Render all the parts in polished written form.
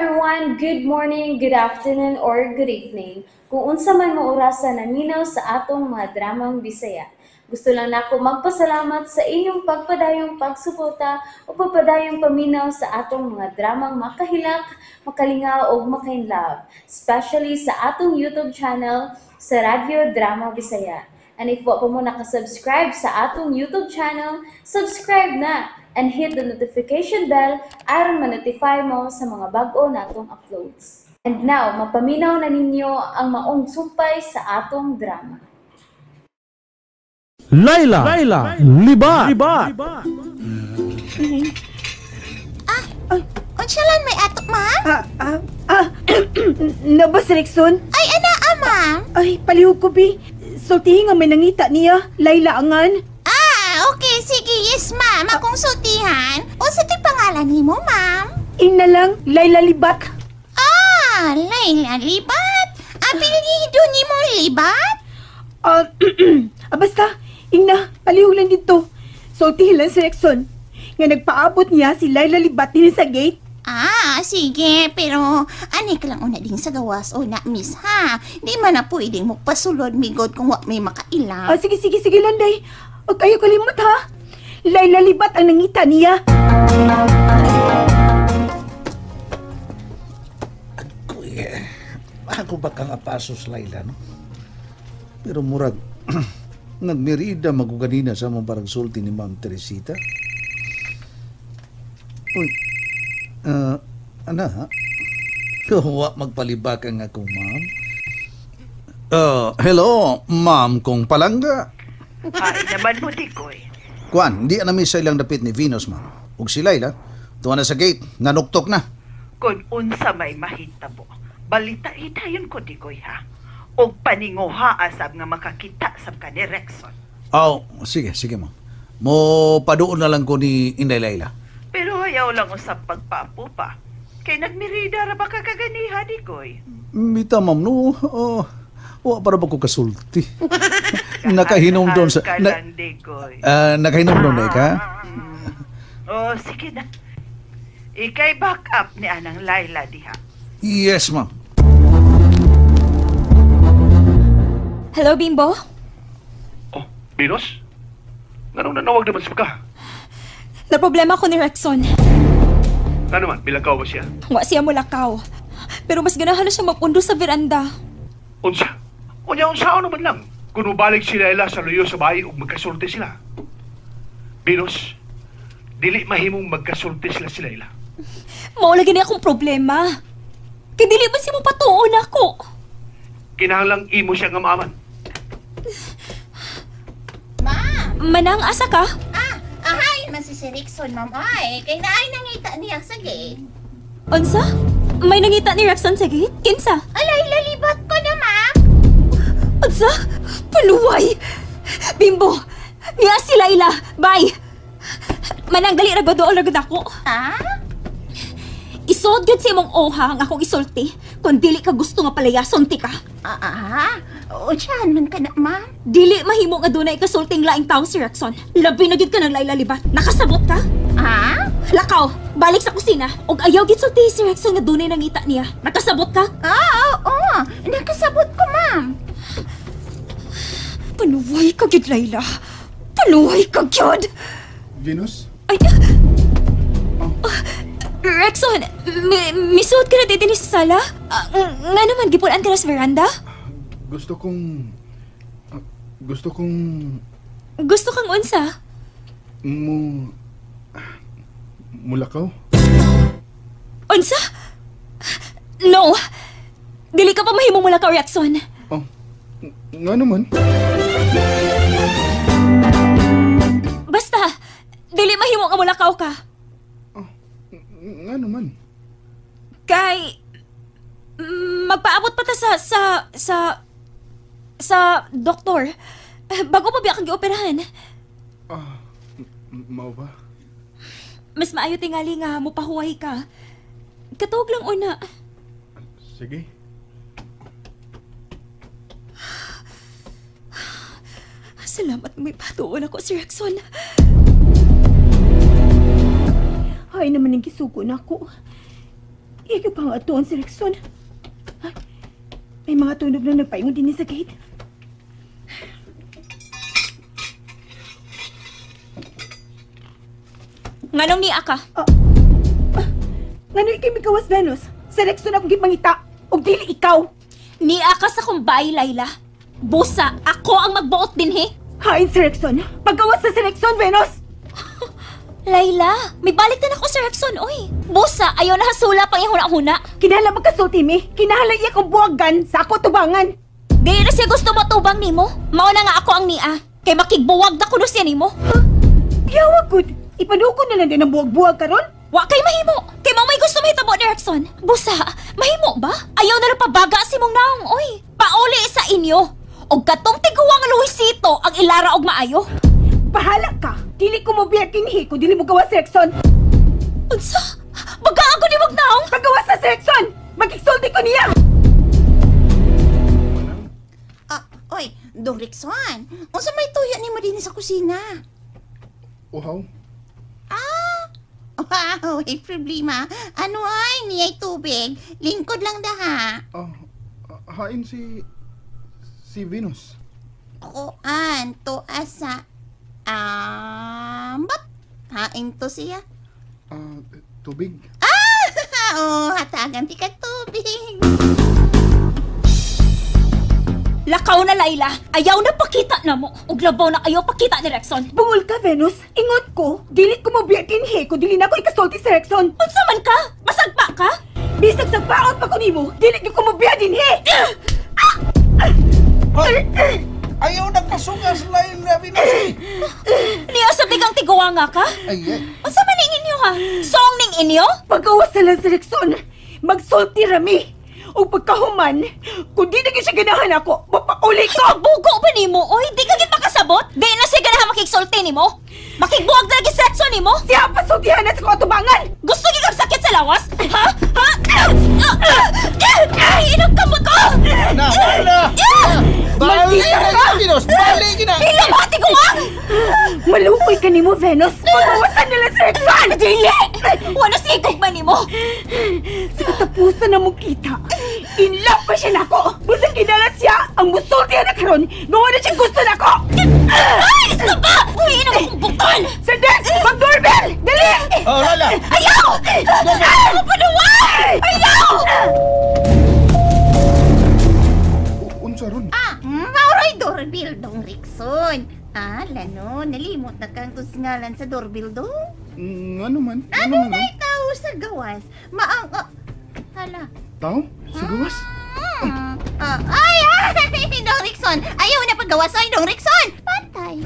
Everyone! Good morning, good afternoon, or good evening. Kung unsa man mo orasa naminaw sa atong mga dramang Bisaya. Gusto lang nako magpasalamat sa inyong pagpadayong pagsuporta o pagpadayong paminaw sa atong mga dramang makahilak, makalingaw ug makainlove, especially sa atong YouTube channel sa Radyo Drama Bisaya. And if wa pa mo nakasubscribe sa atong YouTube channel, subscribe na and hit the notification bell aron ma-notify mo sa mga bag-o natong uploads. And now, mapaminaw na ninyo ang maong sumpay sa atong drama. Laila, Laila, Libat. Libat. Ah, unsa lan may ato, ma'am? Ah, nabas, Rexon? Ay, ana, ma'am. Ay, palihog ko, bi. Sultihin nga may nangita niya. Laila angan. Ah, okay, sige, yes, ma'am. Akong sultihan. Unsa to'y pangalan nimo, ma'am? Ina lang, Laila Libat. Ah, Laila Libat. Apelyido nimo Libat? Basta, ingna, palihog lang dito. Sultihin lang si Rexon nga nagpaabot niya si Laila Libat din sa gate. Ah, sige, pero ani ka lang una din sa gawas o na, miss, ha? Di man na pwedeng magpasulod, migod, kung wa may makaila. Ah, sige, sige, sige lang, day. O kayo kalimot, ha? Laila Libat ang nangita niya. Kuya, ako ba kang apasos, Laila, no? Pero murag, nagmerida maguganina sa mong parang sulti ni Ma'am Teresita. Uy, ana, wa magpalibakan nga akong ma'am. Hello, ma'am kong palangga. Ay naman mo, Dikoy. Kwan, di na mi sa ilang dapit ni Venus, ma'am. Ug si Laila, tuwa na sa gate, nanuktok na. Kung unsa may mahitabo, balita itayon ko, Dikoy, ha? Og paninguha asab nga makakita sab ka ni Rexon. Oh, sige, sige, ma'am. Mo paduon na lang ko ni Inday Laila. Pero ayaw lang usab pagpapo pa. Kay nagmirida ra ba ka kaganiha, Dikoy? Mita, ma'am, no. Oh, wa para ba ko kasulti? Nakahinom doon sa... Ka Na, lang, Dikoy. nakahinom doon, eh, ka? Oh, sige na. Ikay back up ni Anang Laila diha. Yes, ma'am. Hello, Bimbo? Oh, Venus? Nganong nanawag naman sa ka? Na problema ko ni Rexon. Nga naman, bilakaw ba siya? Wa siya mulakaw. Pero mas ganahan na siya magpundo sa veranda. Unsa? Unya, unsa naman lang. Kung mabalik si Laila sa luyo sa bahay ug magkasulti sila. Venus, dili mahimong magkasulti sila si Laila. Mao lagi ni akong problema. Kay dili man siya mopatuon ako. Kinahanglang imo siya nga maaman. Ma'am. Manang, asa ka? Ah, ahay man si Rexon, ma'am. Ay, kay naay nangita niya sa gate. Unsa? May nangita ni Rexon sa gate? Kinsa? Alay, lalibat ko na, ma'am. Unsa? Paluway! Bimbo! Niya si Laila! Bye! Manang, dali ra dool ra gud ako. Ha? Isod gyud sa imong oha ang akong isulti kung dili ka gusto nga palayason ti ka. Unsahan man ka na, ma'am? Dili mahimo nga dunay kasulting laing tawo si Rexon. Labi na gyud ka ng Laila Libat. Nakasabot ka? Ha? Lakaw, balik sa kusina ug ayaw gyud sulti si Rexon nga dunay nangita niya. Nakasabot ka? Ah, oo. Nakasabot ko, ma'am. Panuway ka gyud, Laila. Panuway ka gyud. Venus? Ay, Rexon, misuod ka na dito sa sala? Nga naman, gipulaan ka na sa veranda? Gusto kong... Gusto kong... Gusto kang unsa? Mulakaw? Unsa? No! Dili ka pa mahimong mulakaw, Rexon. Oh, nga naman. Basta, dili mahimo nga mulakaw ka. Oh, nga naman. Kay... magpaabot pa ta sa doktor. Bago pa biya kang gioperahan. Ah, mao ba? Mas maayo tingali nga mopahuway ka. Katuog lang una. Sige. Salamat may patuon ako si Rexon. Ay naman ang gisugo na ako. Ikaw pang atuon si Rexon. Ay, may mga tunog na nagpaingon din sa gate. Nganong niya ka? Ngano ikay mikawas, Venus? Sa Rexon akong gipangita, og dili ikaw. Niya ka sa kumbay, Layla. Busa, ako ang magbuot din, he. Hain si Rexon. Paggawas sa si Rexon, Venus! Layla, may balik na ako sa Rexon, oy. Busa, ayaw na hasula pang ihuna-huna. Kinahanglan magkasulti mi. Kinahanglan iya kong buwagan sa ako tubangan. Di na siya gusto matubang nimo. Mao na nga ako ang niya. Kay makigbuwag na kuno siya nimo. Huh? Yawa gud. Ipanukon na lang din ang buwag-buwag karon. Wa kay mahimo. Kay mao may gusto mahitabo ni Rexon. Busa, mahimo ba? Ayaw na lang pabaga si mong naong, oy. Pauli sa inyo. Og katong tiguang Luisito ang ilara og maayo. Bahala ka. Dili ko mo biya kinhi kung dili mo gawa si Rexon. Unsa? Baga ako ni mong naong? Pagawa sa si Rexon! Magigsulti ko niya! Ah, oy, Dong Rexon. Unsa may tuyo nimo dinhi sa kusina? Uhaw. Ah, wow, may problema. Ano ay, niyay tubig. Lingkod lang daha. Hain si Venus. Kuan, to asa. Bat, hain to siya. Tubig. Ah, oh, hatagan ti ka tubig. Lakaw na, Layla. Ayaw na pakita na mo. Ug labaw na ayaw pakita ni Rexon. Bungol ka, Venus. Ingon ko, dili ko mobiya kinhi kung dili na ko ikasulti si Rexon. Unsa man ka? Masagpa ka? Bisag sagpaon pa ko nimo, dili gyud ko mobiya dinhi. Ayaw nagpasungas, Layla, Venus. Niya sabi kang tiguwa nga ka? Ay, ay. Unsa man ning inyo ha? Song ning inyo? Pagawas na lang si Rexon, magsulti rami. O pagkahuman, kung di na gyud siya ganahan ako, mapauli ko! Ay, bugo ba nimo? Oy, di ka gid makasabot? Di na siya ganahan makigsulti nimo? Makigbuwag na lagi si Rexon nimo? Siya pasultihan na sa kong atubangan! Gusto gyud kang sakit sa lawas? Ha? Ha? Ay, inang kamot ko! Na, wala! Balik na, Venus! Balik na! Hila mo, tiguang! Malukoy ka nimo, Venus! Pagawasan nila si Rexon! Dili! Wala sigog ba nimo? Sa katapusan na mong kita, in love pa siya nako! Basta kinalat siya, ang musulti na karon, gawa na siya gusto nako! Ay, isa ba? Uy, inang akong bukol! Sir Dex, mag-doorbell! Dali! Oh, Layla! Ayaw! Ayaw! Panuway! Ayaw! Unsa ron? Ah, mauroy doorbell, Dong Rexon. Ah, lano, nalimot na kang tusngalan sa doorbell, Dong. Ngano man? Ano na tao sa gawas? Maang... hala. Tao? Sa gawas? Ay, ay! Dong Rexon! Ayaw na paggawas, ay, Dong Rexon! Patay.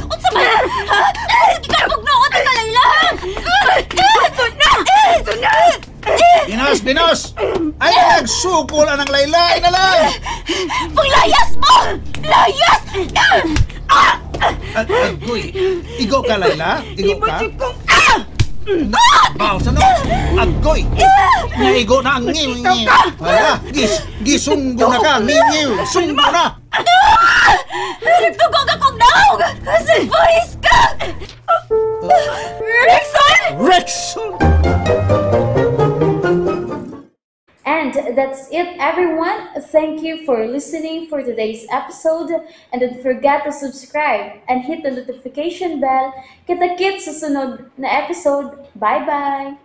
Unsa man? Ha? Gikalbog na ako ka, Layla! Gusto na! Gusto na! Venus, Venus! Ay, nagsukol ang Layla! Ay na lang! Panglayas mo! Layas! Agoy, igo ka, Layla? Igo ka? Kong... Ah! Baw sa no? Agoy! Naigo na ang ngiw. Hala, gisunggo na ka, ngiw. Sunggo na! Nagdugog akong naog! Sa voice ka! Rexon! Rexon! And that's it, everyone. Thank you for listening for today's episode. And don't forget to subscribe and hit the notification bell. Kita-kits sa sunod na episode. Bye-bye!